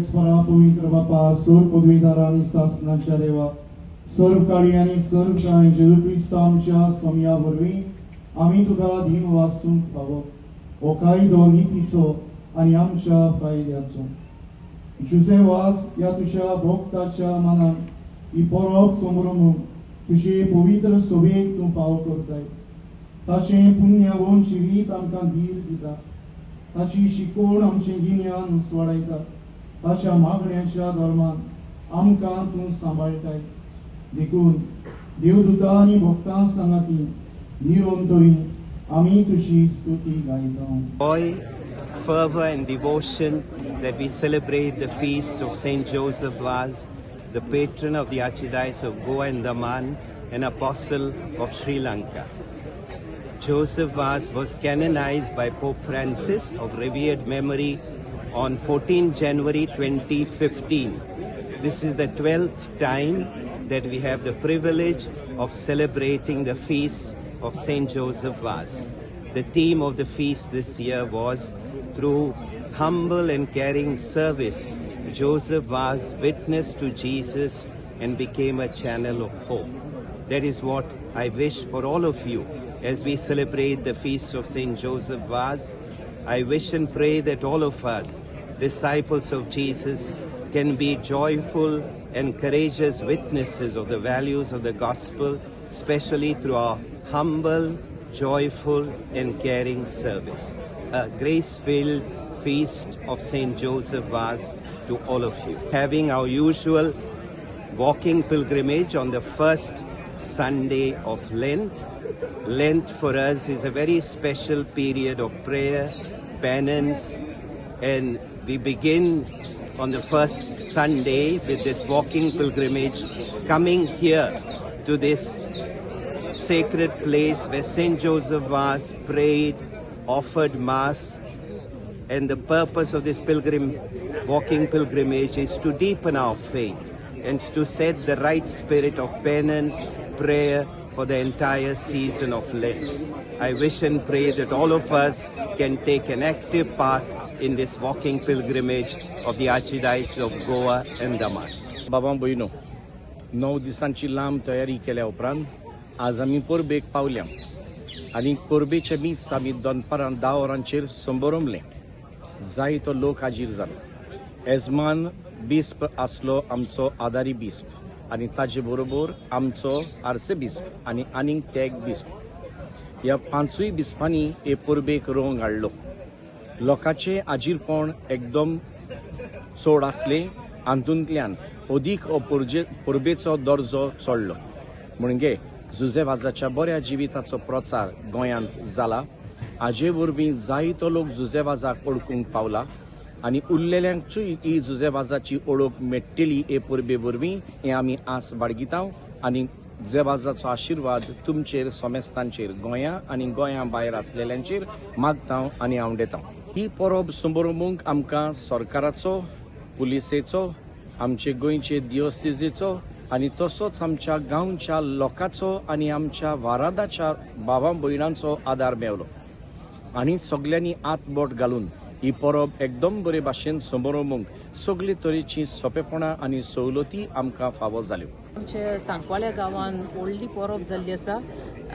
सर्वेस्परा पवित्र बापा, सर्व पदवीदारा आनी सासनाच्या देवा, सर्व काळी आनी सर्व कांय जेजू क्रिस्त आमच्या सोमया वरवीं आमी तुका अधीन वासूंक फावो हो कायदो नितीचो आनी आमच्या फायद्याचो. जुजे वास ह्या तुज्या भोक्ताच्या मनान ही परब संभ्रमूंक तुजे पवित्र सोबेक तूं फावो करताय. ताचें पुण्यवंत जिवीत आमकां धीर दिता, ताची शिकवण आमचें गिन्यान उजवाडायता, ताच्या मागण्याच्या धर्मान आमकां तूं सांबाळटाय. देखून देवदूता आनी भक्तां सांगाती निरंतरी आमी तुजी स्तुती गायता. Joy, fervor and devotion that we celebrate the feast of Saint Joseph Vaz, the patron of the Archdiocese of Goa and Daman and apostle of Sri Lanka. Joseph Vaz was canonized by Pope Francis of revered memory on 14 January 2015. This is the 12th time that we have the privilege of celebrating the feast of Saint Joseph Vaz. The theme of the feast this year was through humble and caring service, Joseph Vaz witnessed to Jesus and became a channel of hope. That is what I wish for all of you as we celebrate the feast of Saint Joseph Vaz. I wish and pray that all of us, disciples of Jesus, can be joyful and courageous witnesses of the values of the gospel, especially through our humble, joyful, and caring service. A grace-filled feast of Saint Joseph Vaz to all of you. Having our usual walking pilgrimage on the first Sunday of Lent. Lent for us is a very special period of prayer, penance, and we begin on the first Sunday with this walking pilgrimage, coming here to this sacred place where Saint Joseph Vaz prayed, offered Mass, and the purpose of this walking pilgrimage is to deepen our faith and to set the right spirit of penance, prayer for the entire season of Lent. I wish and pray that all of us can take an active part in this walking pilgrimage of the Archdiocese of Goa and Daman. बाबा भयणो, 9 दिसांची लांब तयारी केल्या उपरांत आज आमी परबेक पावल्या आनी परबेचें मीस आमी दनपारां 10 वरांचेर संबरमलें. जायतो लोक हाजीर जालो. एजमान बिस्प आसलो आमचो आदारी बिस्प आनी ताजे बरोबर आमचो आर्सेबिस्प आनी आनीक तेग बिस्प. ह्या 5 बिस्पांनी हे परबेक रंग हाडलो. लोकांचें हाजीरपण एकदम चड आसलें. हातूंतल्यान अदीक हो परबेचो दर्जो चडलो. म्हणजे जुजे वाजाच्या बऱ्या जिविताचो प्रचार गोंयांत जाला. हाजे वरवीं जायतो लोक जुजे वाजाक वळखूंक पावला आनी उरलेल्यांकूय ही जुजे वाजाची ओळख मेळटली हे परबे वरवीं हें आमी आस बाळगिता आनी जुजे वाजाचो आशिर्वाद तुमचेर सोमेस्तांचेर गोंया आनी गोंया भायर आसलेल्यांचेर मागता आनी आंवडेता. ही परब संबरमूंक आमकां सरकाराचो, पुलिसेचो, आमचे गोंयचे दियोसिजीचो आनी तसोच आमच्या गांवच्या लोकांचो आनी आमच्या वारादाच्या भावा भयणांचो आदार मेवलो आनी सगल्यांनी हात बोट घालून ही परब एकदम बरे भाशेन समरोवंक सगळे तरेची सोंपेपणां आनी सवलती आमकां फावो जाल्यो. आमच्या सांकवाळ्या गांवान व्हडली परब जाल्ली आसा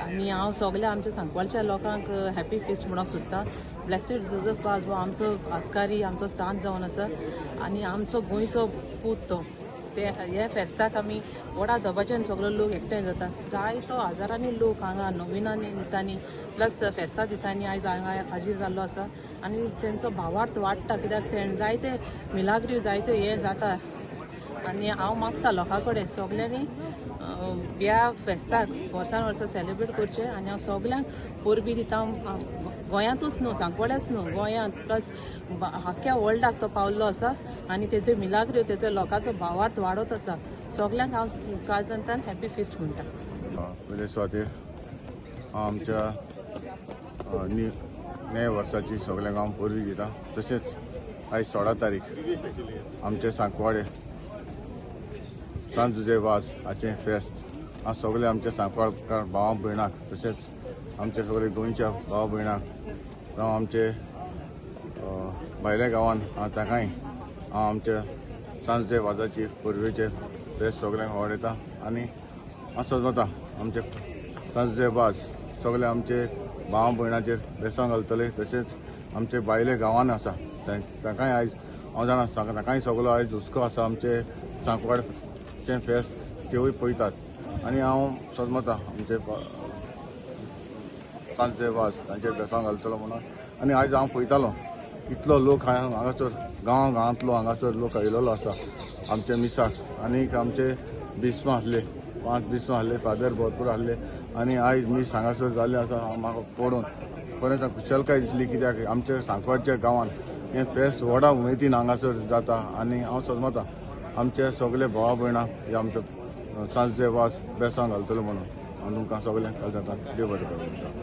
आनी हांव सगल्या आमच्या सांकवाळच्या लोकांक हॅपी फिस्ट म्हणूंक सोदता. ब्लेसीड जोजफ वाज हो आमचो आस्कारी, आमचो सांत जावन आसा आनी आमचो गोंयचो पूत तो. ते हे फेस्ताक आमी व्हडा दबाज्यान सगलो लोक एकठांय जाता. जायतो हजारांनी लोक हांगा नविनांनी दिसांनी प्लस फेस्ता दिसांनी आयज हांगा हाजीर जाल्लो आसा आनी तेंचो भावार्थ वाडटा कित्याक ते जायते मिलाग्री जायते हे जाता आनी हांव मागता लोकां कडेन सगल्यांनी ह्या फेस्ताक वर्सान वर्सा सेलिब्रेट करचें आनी हांव सगल्यांक परबी दिता. गोंयांतूच न्हू, सांकवाळ्याच न्हू, गोंयांत प्लस आख्ख्या वर्ल्डाक तो पावल्लो आसा आनी तेजे मिलाग्र्यो तेजो लोकांचो भावार्थ वाडत आसा. सगल्यांक हांव काळजांतल्यान हॅपी फिस्ट म्हणटा. पयले सुवातेर हांव आमच्या नव्या वर्साची सगल्यांक हांव परबी दिता. तशेंच आयज 16 तारीख आमचे सांकवाळे सांत जुजे वाज हाचें फेस्त हांव सगळे आमच्या सांकवाळकार भावा भयणाक तशेंच आमच्या सगळे गोंयच्या भावा भयणाक जावं आमचे भायल्या गांवान हांव तांकांय हांव आमच्या सांजे वाजाची परबेचे फेस्त सगळ्यांक आवडयता आनी हांव सजमता आमचे सांजे वाज सगळे आमचे भाव भयणाचेर बेसांव घालतले. तशेंच आमचे बायले गांवान आसा तांकांय आयज हांव जाणा तांकांय सगलो आयज हुस्को आसा आमचे सांकवाडचें फेस्त तेवूय पळयतात आनी हांव सजमता आमचे सांजे वाज तांचेर बेसांव घालतलो म्हणून. आनी आयज हांव पळयतालो इतलो लोक हांगासर गांव गांवांतलो हांगासर लोक आयिल्लो आसा आमच्या मिसाक. आनीक आमचे बिस्मा आसले, 5 बिस्मा आसले, फादर भरपूर आसले आनी आयज मीस हांगासर जाल्लें आसा. म्हाका पळोवन खरेंच खुशालकाय दिसली कित्याक आमच्या सांकवाडच्या गांवान हें फेस्त व्हडा उमेदीन हांगासर जाता आनी हांव सजमता आमचे सगळे भावा भयणां हे आमचे सांजे वाज बेसांव घालतलो म्हणून हांव तुमकां सगळ्यांक जाता. देव बरें करूं.